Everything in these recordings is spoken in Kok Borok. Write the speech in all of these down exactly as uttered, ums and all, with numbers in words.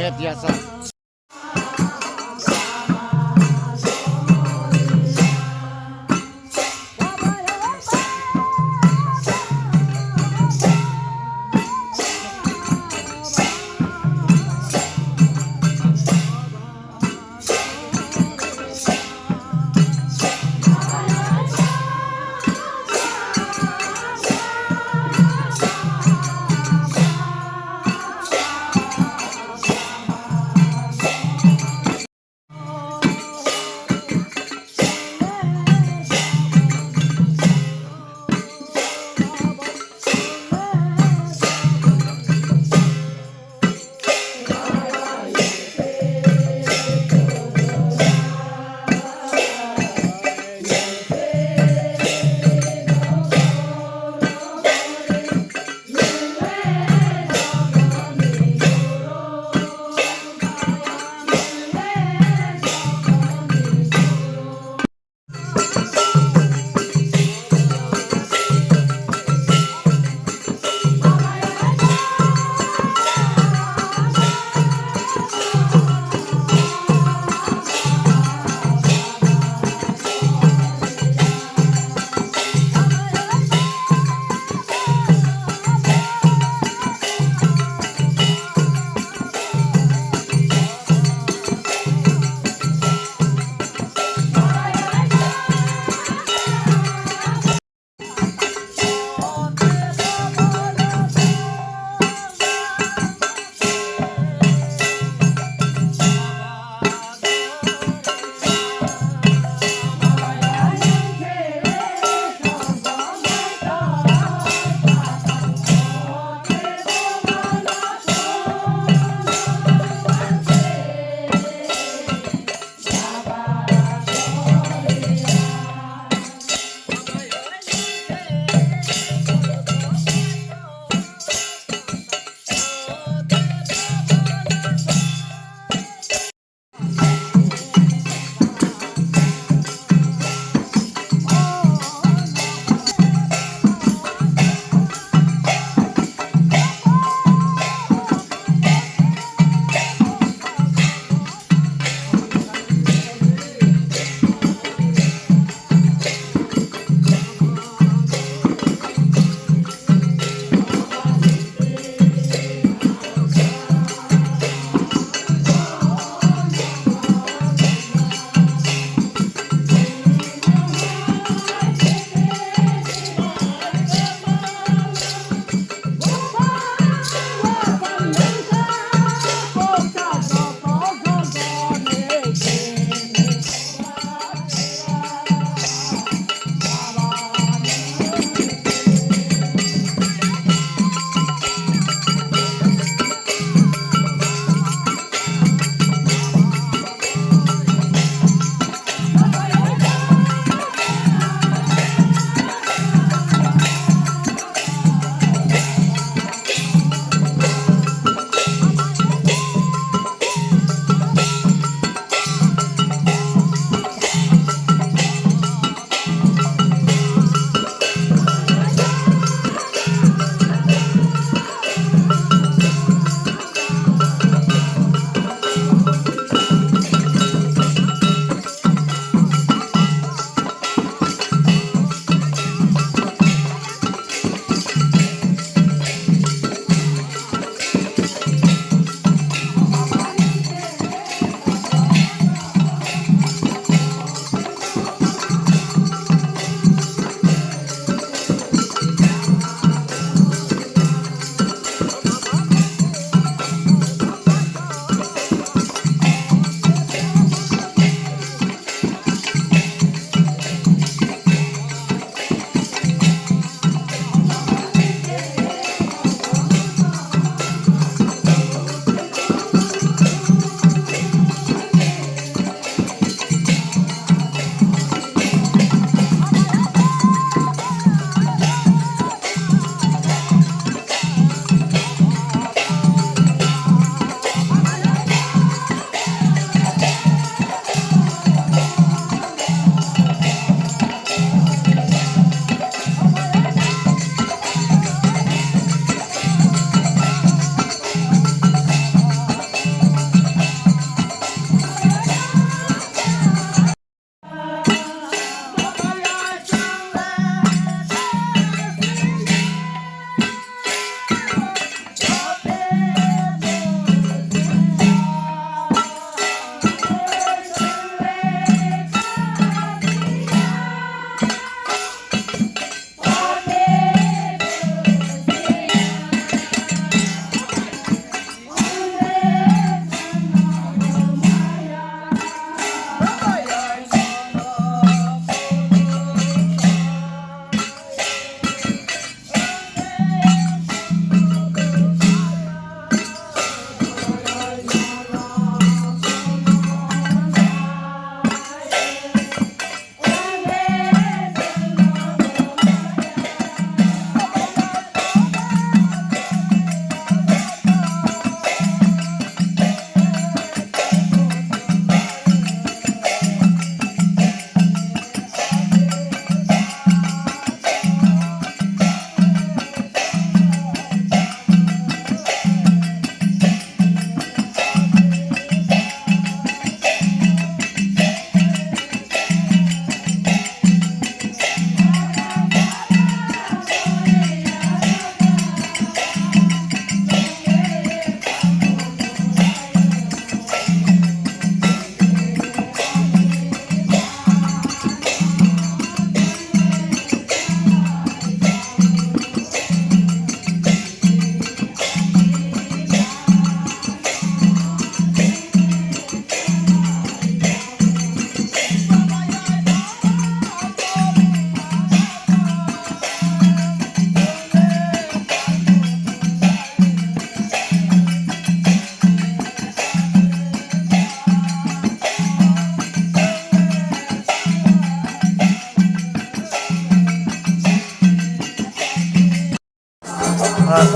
Net ya sa.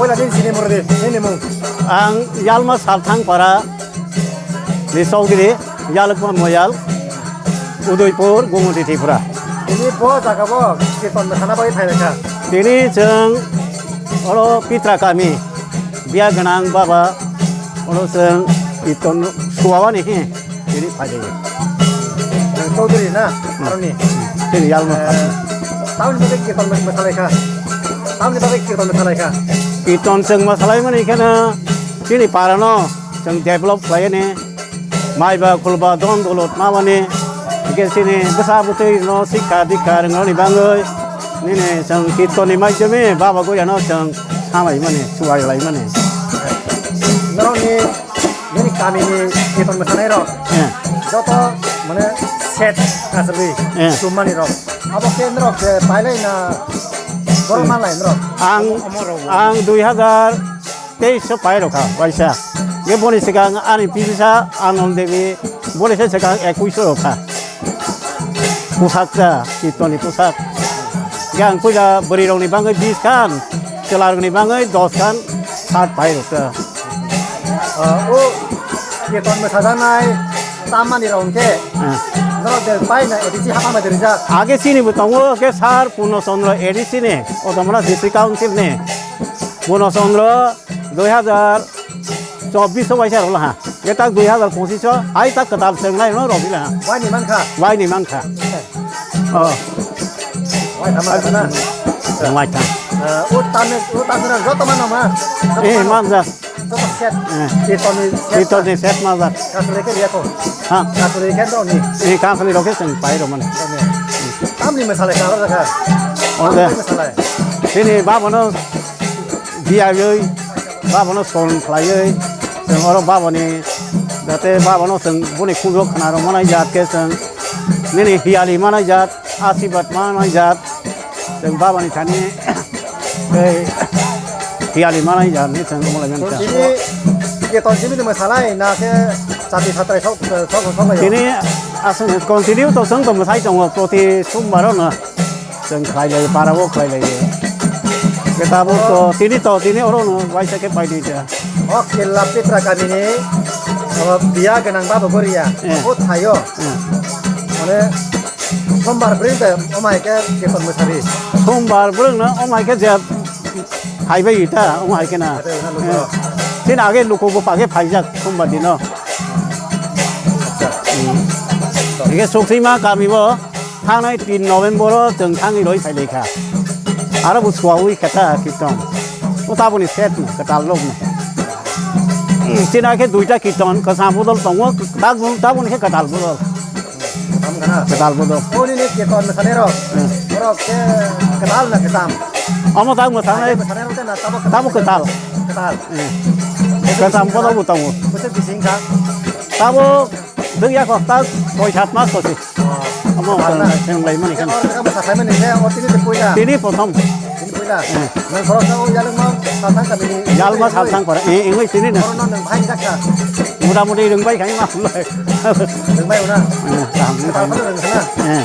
Poila din sini moro de, nini mung. Ang Yalma Salthang para ni Chowdhury, Yalukma Moyal, Udaipur, Gomoti, Tripura. Ini bo jaga bo kirtan sana bai phai kha. Tini chwng oro Pitra kami, biya gwnang baba, oro chwng kirtan suwawani hi. Tini phaidi. Chowdhury na, aroni. Tini Yalma. Eh, tamni bagwi kirtan bai mwsalai kha. Tamni bagwi kirtan bai mwsalai kha. Kirtan chwng mwsalai mani kheno tini parano chwng develop khlai ni. Maiba khulba don dolot mamani. Hingke sini bwsa bwtwi no sikha dikha rwngrokni bagwi. Nini chwng kirtan ni maidhyame baba goyano chwng samai mani, suwai lai mani. Norokni Nini kami ni kirtan mwsanai rok. Eh. Joto mane set asli Eh. Sumani rok. Abo ke norok je pailai na borok manlai norok. Ang, ang dui hazar teis o pai rokha, waisa. Ye boni sikang ani pibisa Anol Devi, boni se sikang ekuis o rokha. Pusak ta, kirtan ni pusak. Yang puila bwrwi rokni bagwi bis khan, chwla rokni bagwi dos khan, sat pai rok ta. Ah, o kirtan mwsajaknai tamani rok hwnkhe Ah. norok de pai na A D C hapang bai rijak. Age chini bo tongo, ke sir Purno Chandra A D C ni, Odamra District Council ni. Purno Chandra dui hazar chobbish o waisa rok laha. Ye tak dui hazar pochis o, hai tak kwtal seng lai no rok laha. Wai ni mankha. Wai ni mankha. Oh. Wai tama kana. Wai ta. Eh, o tame, o tame na joto mano ma. Eh, manja. Joto set. Eh. Kirtan ni set. Kirtan ni set manja. Kasle ke liya ko. Ha. Kasle ke do ni. Eh, kasle rok ke seng pai ro man. Tamni mwsalai ka jakha. Orde. Tamni mwsalai. Sini babono biyagwi, babono son khlaiwi, chwng oro baboni, jate babono chwng boni khungo khna rw manai jat khe chwng nini hiyali manai jat, asirwad manai jat, chwng baboni thani tei hiyali manai jat ni chwng omo lai mankha. Tini, ye ton simi ni mwsalai na khe chati satrai sok, sok, sok, sok lai. Tini aswk continue to chwng to mwsai tongo proti sombar no. Chwng khlai lai, para o khlai lai. Khe tabuk to, tini to, tini oro no waisa khe pai dui ta. O Killa Pitra kamini, o biya gwnang babo goria, Eh. O thaio. Eh. Mane, sombar bwrwi de, o mai khe kirtan mwsari. Sombar bwrwng no, o mai khe je phai bai ta, o mai khe na. Phai bai na luko. Eh. Tini age luko bo page phaijak, sombar dino. Acha. Hmm. Ege Soksima kami bo. Thangnai tin November o chwng thangwi roi phai lai kha. Aro bo suawi kha ta kirtan. O taboni set no, kwtal rok no. Chini khe duita kirtan, kwcham bodol tongo, tabon, taboni khe kwtal bodol. Tamo kana? Kwtal bodol. O nini kirtan mwsanai rok. Hmm. Borok khe kwtal na kwcham? Omo tak mwsanai. Mwsanai rok na tabo Tabo kwtal. Kwtal. Hmm. Kwcham bodol bo tongo. Bwswk bising kha? Tabo Dwng ya kok ta soi sat mas kosi. Amo Bana. Tong lai mani kan. Or ka basa khai mani se or tini te puila. Tini prothom. Tini puila. Hmm. Nang khorok sa o yalung ma sa thang ka bini. Yalma sa thang para. Eh, eh, tini na. Or no nang bhai jak ka. Muda mudi rung bai khai ma. Rung bai una. Hmm, tam, tam. Apa tu rung sana? Hmm.